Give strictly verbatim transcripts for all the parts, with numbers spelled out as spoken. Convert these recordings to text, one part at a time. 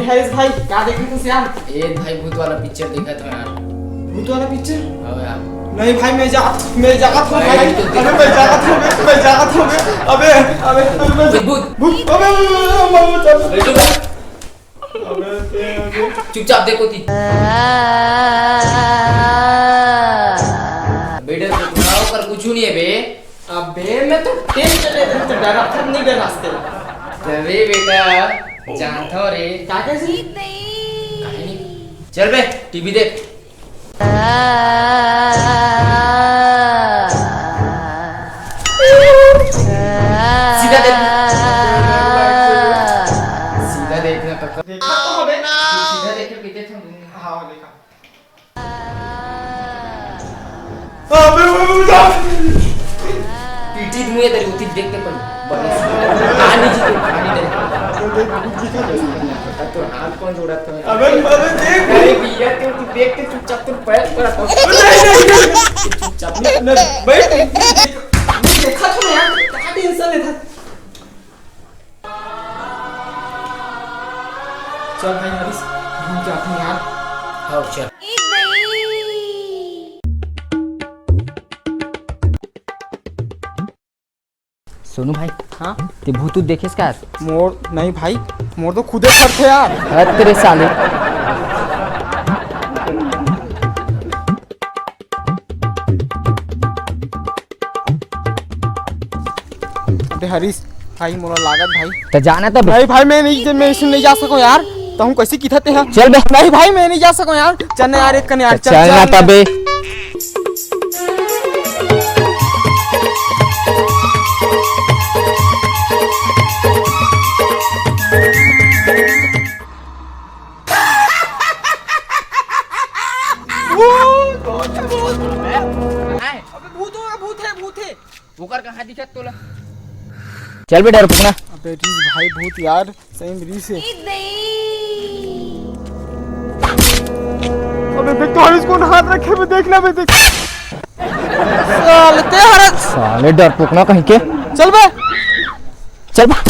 हरीश भाई, का देखत हस यार? ए भाई, भूत वाला पिक्चर देखत हंव यार। भूत वाला पिक्चर? हाँ यार। नहीं भाई, मैं जात, मैं जात हंव भाई। भाई, तो अबे, मैं जात हंव बे, मैं जात हंव बे। अबे, अबे, अबे, मैं भूत। भूत, अबे, अबे, अबे, अबे, अबे, अबे। अबे, अबे, अबे। चुपचाप देखो ती। बेटा, तो सुनाओ, पर कुछ नहीं है बे। अबे, मैं तो टेंशन लेते तो डर, अब नहीं डर रास्ते। अरे बेटा, जानता हूँ रे। क्या कैसे? काहे नहीं? चल बे, टीवी देख। सीधा देख। सीधा देखना तो। देखा तो अबे। सीधा देखे, पीछे से। हाँ, देखा। अबे, अबे, अबे, अबे। पीटी दूंगा तेरी, उठी देखते पर। बस। कहानी जी तो, कहानी दे। तो हाथ कौन जोड़ा था? अबे, अबे, देख। अरे भैया, तू, तू देख के चुपचाप तू पैर पर रख। नहीं, नहीं, नहीं। चुपचाप नहीं। नहीं, भाई, देख, देखा तो नहीं यार, क्या टेंशन लेता? चल भाई हरीश, घूम के आते हैं यार। हाँ, चल। सोनू भाई, हाँ? ते भूत देखेस का? मोर नहीं भाई, मोर तो खुदे फरथे यार। हट तेरे साले। अबे हरीश, भाई मोला लागत भाई। त जाना तब। नहीं भाई, मैं नहीं, मैं इसमें नहीं जा सकूं यार। त हूं कैसे किथा ते हा? चल बे। नहीं भाई, मैं नहीं जा सकूं यार। चल ना यार, एक कन यार, त चल, चल ना चल। तबे। अबे भूत होगा, भूत है, भूत है। ओकर कहाँ दिखत तोला? चल बे डरपोकना। अबे रीस भाई भूत यार, सही में रीस है। अबे देख तो हरीश कौन हाथ रखे बे, देखना बे, देख। साले ते हरत। साले डरपोकना कहीं के। चल बे। चल बे।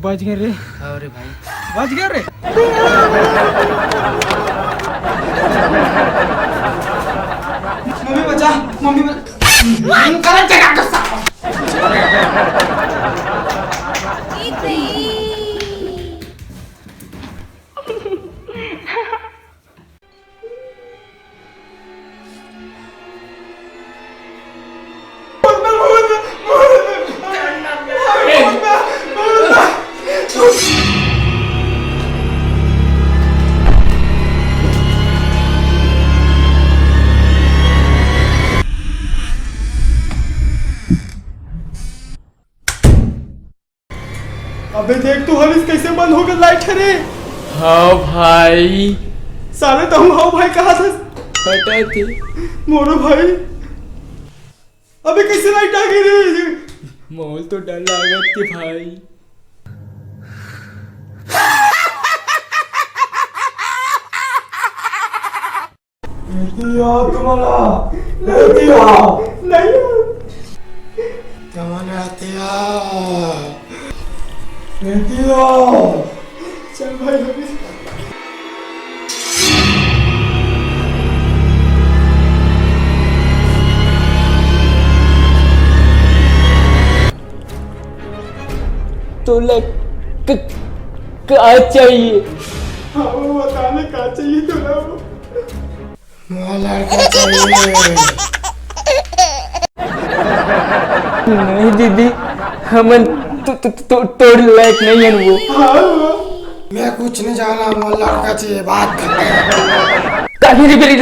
बच गए रे। अरे भाई। बच गया रे। मम्मी बचा, मम्मी बचा। अबे देख तो हरीश, कैसे बंद हो गया लाइट हरे। हाँ भाई। साले तहूँ हाँ भाई कहा था। पता थी। मोरो भाई। अबे कैसे लाइट आ गई रे? मोल तो डर लागत के भाई। एती आओ तुम्हारा, एती आओ। नहीं। कमन आते आओ। एती आओ। चल भाई, अभी। तोला क-, का चाहिए? हाँ, वो बता ना, का चाहिए तोला वो? मोला लड़का चाहिए। नहीं दीदी, हमन तो, तो, तो, तोर लायक नहीं है वो। हाँ, हाँ। मैं कुछ नहीं जाना, मोला लड़का चाहिए, बात खत्म। ताही रे बेरी,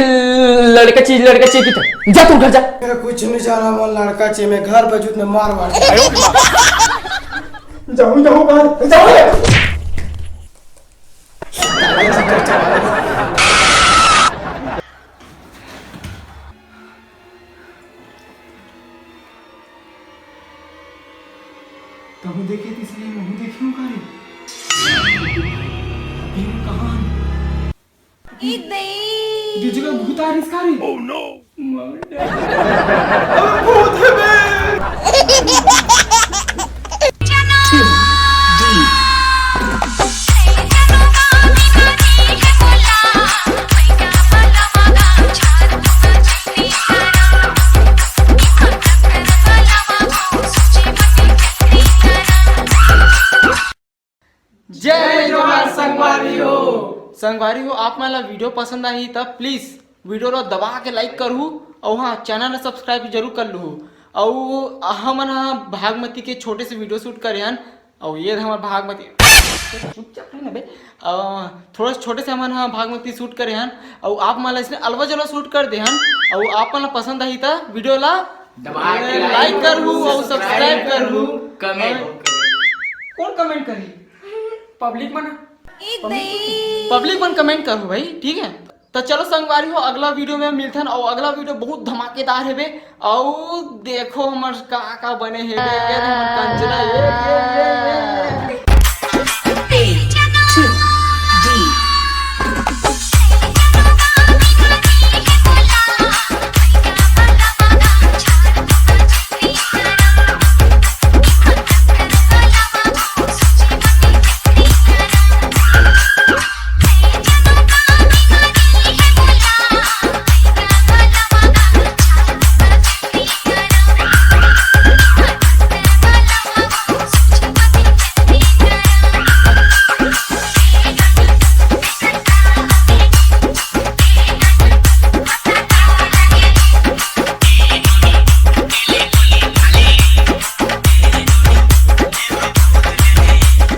लड़का चाहिए, लड़का चाहिए किथे। जा तू घर जा। मेरा कुछ नहीं जाना, मैं लड़का चाहिए, मैं घर पे जूत में मार मार। जाऊँ, जाऊँ बाहर, जाऊँ। तहूँ देखे तीसरी, महूँ देखी हूँ का रे? अभी हम कहाँ हन? ई दई। दू जगह भूत आ रहिस का रे? Oh no! अरे भूत हे बे! जय जोहार संगवारी हो। संगवारी हो, आप मन ला वीडियो पसंद आही त प्लीज वीडियो ला दबा के लाइक करहू, अउ हाँ, चैनल ला सब्सक्राइब जरूर कर लूहू। अउ हमन हा भागमती के छोटे से वीडियो शूट करे हन, अउ ये हमर भागमती चुपचाप रही ना बे। अ, थोड़ा छोटे से हमन हा भागमती शूट करे हन, अउ आप मन ला इसने अलवा जलवा शूट कर दे हन, अउ आप मन ला पसंद आही त वीडियो ला दबा के लाइक करहू अउ सब्सक्राइब करहू। कमेंट। कौन कमेंट करही? पब्लिक मन। पब्लिक मन कमेंट करहू भाई, ठीक है। तो चलो संगवारी हो, अगला वीडियो में मिलथन, अउ अगला वीडियो बहुत धमाकेदार हेबे। अउ देखो हमर का का बने हेबे, ये हमर कंचना, ये, ये, ये, ये, ये।